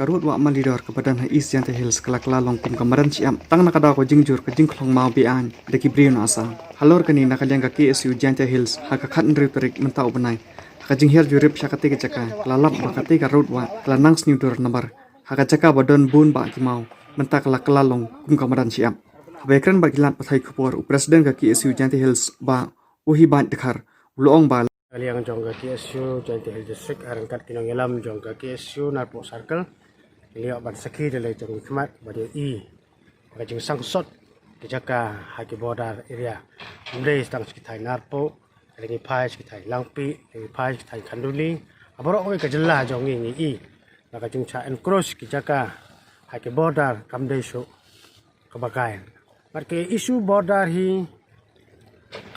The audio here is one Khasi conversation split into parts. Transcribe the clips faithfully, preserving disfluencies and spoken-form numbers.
Ka rud wah malidor kaba don ha East Jaintia Hills ka la kylla long kum ka madan shyiap tang na ka daw ka jingjur ka jingkhlong maw be-aiñ da ki briew na Assam. Halor kane, na ka liang ka K S U Jaintia Hills, ha ka khathynriew tarik mynta u bnai, ha ka jinghiar jurip sha katei ka jaka, ka la lap ba katei ka rud wah ka la nang sniew dur namar ha ka jaka ba don bun bah ki maw, mynta ka la kylla long kum ka madan shyiap. Haba ïakren bad ki lad pathai khubor, u President ka K S U Jaintia Hills, Bah Uhibaid Dkhar, u la ong ba, ka liang jong ka K S U Jaintia Hills District, ha ryngkat ki nongïalam jong ka K S U Narpuh Circle, ngi la ïoh ban sakhi da la jong ki khmat ba dei i ka jingsangsot ki jaka ha ki border area. Ym dei tang sha ki thaiñ Narpuh, ka dei ngi phai sha ki thaiñ Langpih, ka dei ngi phai sha ki thaiñ Khanduli, ha baroh kawei ka jylla jong ngi, ngi i ba ka jingshah encroach ki jaka ha ki border kam dei shuh kaba kai. Bad ka issue border hi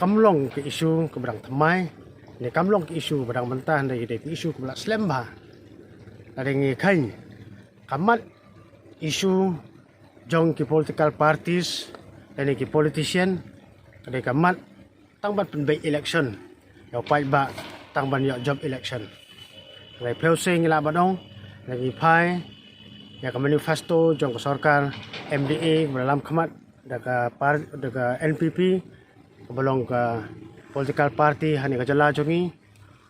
kam long ka issue kaba dang thymmai, ne kam long ka issue ba dang mynta, hynrei ka dei ka issue kaba la slem bha. Lada ngi kheiñ, ka mat issue jong ki political parties lane ki politician, ka dei ka mat tang ban pynbeit election, ïa u paidbah tang ban ïoh jop election. Hynrei phi sngewsih, ngi lah ban ong, lada ngi phai ïa ka manifesto jong ka sorkar M D A kaba la lam khmat da ka par-, da ka N P P, kaba long ka political party ha kane ka jylla jong ngi,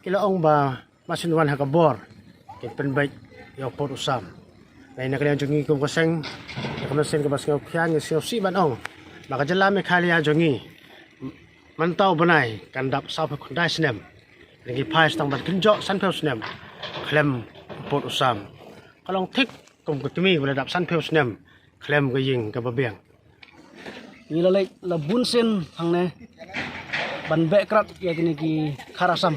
ki la ong ba ma shu wan ha ka bor kin pynbeit ïa u pud u sam. Hynrei na ka liang jong ngi kum ka seng, na ka mynsiem kaba sngewkhia, ngi sngewsih ban ong ba ka jylla Meghalaya jong ngi mynta u bnai kan dap sawphew khyndai snem. Hynrei ngi phai tang ban kynjoh sanphew snem khlem u pud u sam. Ka long thik kum ka tmier ba la dap sanphew snem khlem ka ïing kaba biang. Ngi la leit la bun sien hangne ban beh krad ïa kine ki khar Assam.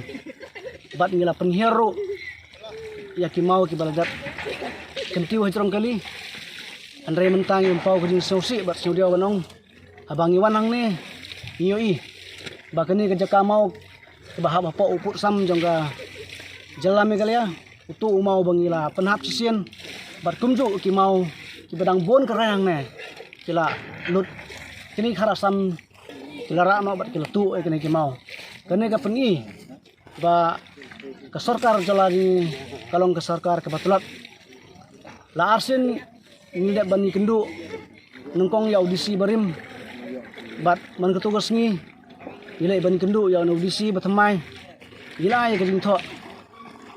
Bad ngi la pynhiar ruh ïa ki maw kiba la dep kyntiew hajrong kali. Hynrei mynta ngim paw ka jingsngewsih bad sngewdiaw ban ong, haba ngi wan hangne, ngi ïohi ba kane ka jaka maw kaba hap hapoh u pud sam jong ka jylla Meghalaya, uto u maw ba ngi la pynhap shisien, bad kumjuh ki maw kiba dang bun ka reng hangne, ki la lut. Kine ki khar Assam ki la rah noh bad ki la tuh ïa kine ki maw. Kane ka pyni ba ka sorkar jylla jong ngi ka long ka sorkar kaba tlot. La arsien ngi dep ban ïakynduh nyngkong ïa u D C barim, bad man kato ka sngi ngi leit ban ïakynduh ïa u D C bathymmai. Ngi la ai ïa ka jingthoh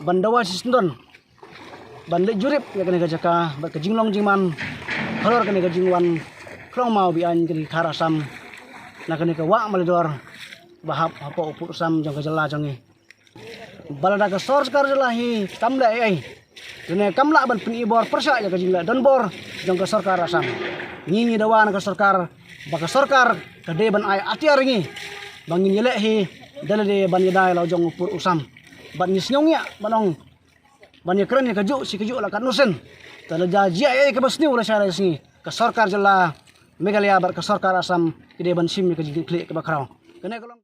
ban dawa shisyndon ban leit jurip ïa kane ka jaka bad ka jinglong jingman halor kane ka jingwan khlong maw be-aiñ kane ka khar Assam na kane ka wah malidor ba hap hapoh u pud u sam jong ka jylla jong ngi. Ba lada ka sorkar jylla hi kam leh ei ei, lane kam lah ban pyni bor pyrshah ïa ka jingleh donbor jong ka sorkar Assam, ngi ngi dawa na ka sorkar ba ka sorkar ka dei ban ai atiar ïa ngi ba ngin ïaleh hi da lade ban ïada ïa la jong u pud u sam. Bad ngi sngewngiah ban ong, ban ïakren ïa kajuh shi kajuh la katno sien. Te lada jia ei ei kaba sniew la shai la sngi, ka sorkar jylla Meghalaya bad ka sorkar Assam ki dei ban shim ïa ka jingkitkhlieh kaba khraw. Kane ka long